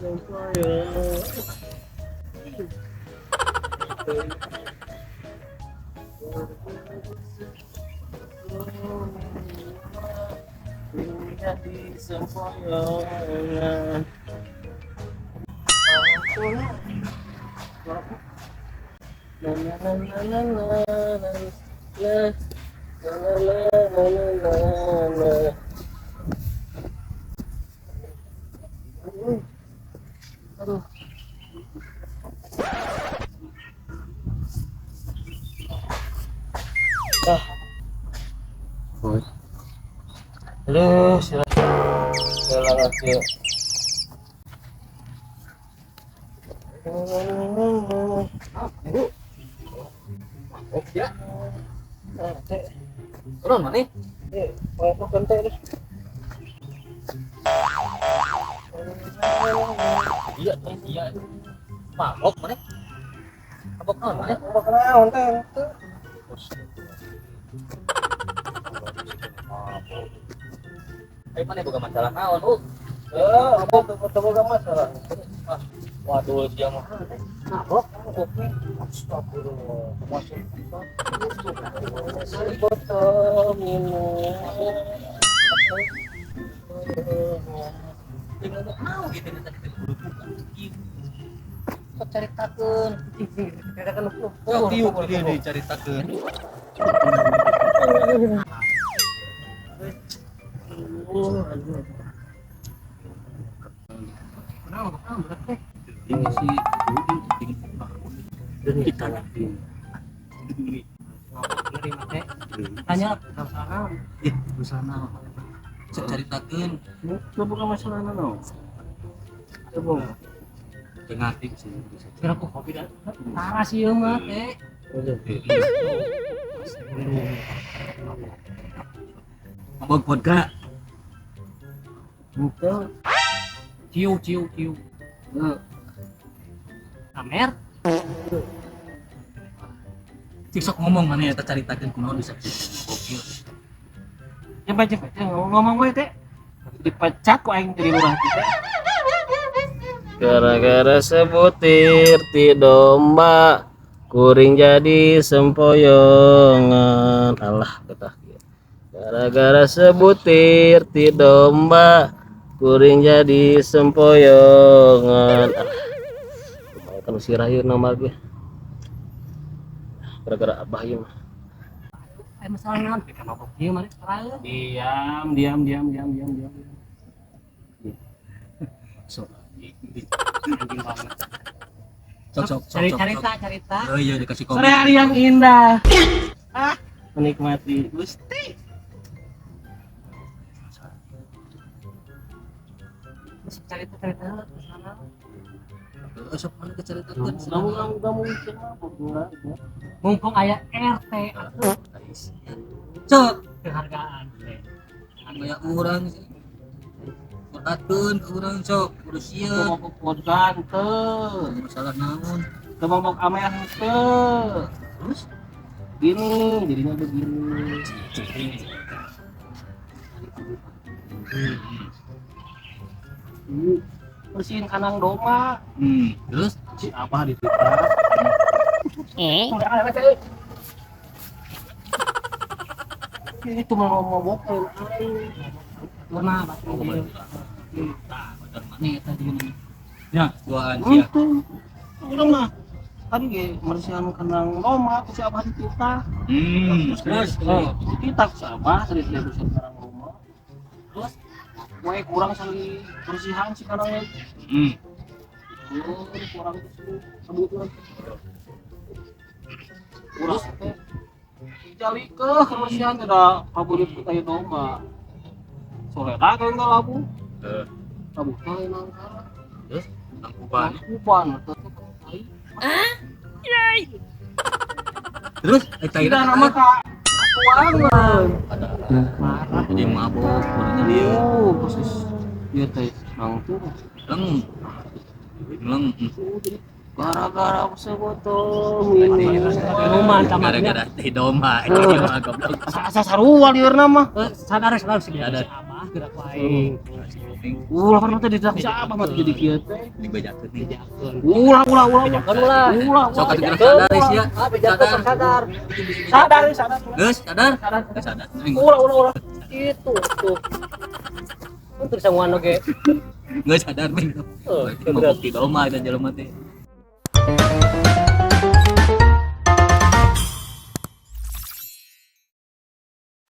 Jadi sempoyongan. Na na na na na na na na na na na na. Aduh. Ah. Aduh, silakan. Silakan. Oh, ya. Turun mana? Iya, iya. Mabok mana? Mabok naon mana? Mabok naon teh? Ayo mana boga masalah naon, Bu? Mabok boga masalah. Ah, waduh, sia mah. Mabok, mabok. Astagfirullah. Masuk. Botol minum. Mabok naon gitu tadi kudu buka. Sok caritakeun. Caritakeun. Sok tiup dia dicaritakeun. Ini si kita lagi. Tanya masalah. Ih, masalah. Sok caritakeun. Coba masalah naon? Coba. Ngerti sih. Kira aku kopi dah. Tara sih ieu mah teh. Mabok vodka. Bukan. Ciu ciu ciu. Amer. Cik sok ngomong mana eta caritakeun kunaon bisa mabok ieu. Ya baca ngomong we teh. Dipecat ku aing jadi lurah teh. Gara-gara sebutir ti domba kuring jadi sempoyongan. Alah betah. Gara-gara sebutir ti domba kuring jadi sempoyongan. Alah. Lumayan kan sirah ieu nama ge. Gara-gara abah ieu mah. Masalah naon pika mabok ieu mah terakhir. Diam, diam, diam, diam, diam, diam. Sok anjing banget. Sok sok sok. Cerita cerita. Oh iya dikasih komen. Sore hari yang indah. Ah, menikmati Gusti. Cerita cerita masalah. Sok mana keceritakeun. Kamu kamu mabok enggak? Mumpung aya RT atuh. Sok Penghargaan teh. aya urang sih. Curhatkeun ke urang sok kudu sieun. Mabok vodka teu. Masalah naon? Teu mabok amer teu. Terus gini, jadinya begini. Bersihin kandang domba. Terus si abah dititah. Itu mau mabok aing. Warna batu. Tah, badan mana eta jeung ya, duaan sia. Urang mah tadi ge mersihan kandang domba ku si abah dititah. Terus dititah ku si abah tadi teh bersihan kandang domba. Terus we kurang sekali bersihan si kandangnya. Kurang kebutuhan. Kurang teh dijalikeun kebersihan teh da kaburit ku tai domba. Soledah kan ka labu. Labu teh nangka. Terus nangkuban. Nangkuban teh tai. Ah? Yay. Terus tai tidak nama ka katuangan. Parah. Jadi mabok kudunya ieu persis ieu teh nangtu. Leng. Leng. Gara-gara sebotol minum minuman sama gara-gara teh domba itu mah goblok. Asa sarua liurna mah. Sadar sadar sih Sadar. si abah. Salah gerak aing. Ulah pernah teh didak siapa mah jadi kieu teh. Dibejakeun nih. Bejakeun. Ulah ulah ulah. Bejakeun ulah. Ulah. Sok atuh geura sadar sia. Ah, bejakeun sok sadar. Sadar sadar. Geus sadar. Sadar. Geus sadar. Ulah ulah ulah. Itu tuh. Untuk sanguan oge. Geus sadar, Ming. Oh, Mabok ti domba eta jelema teh.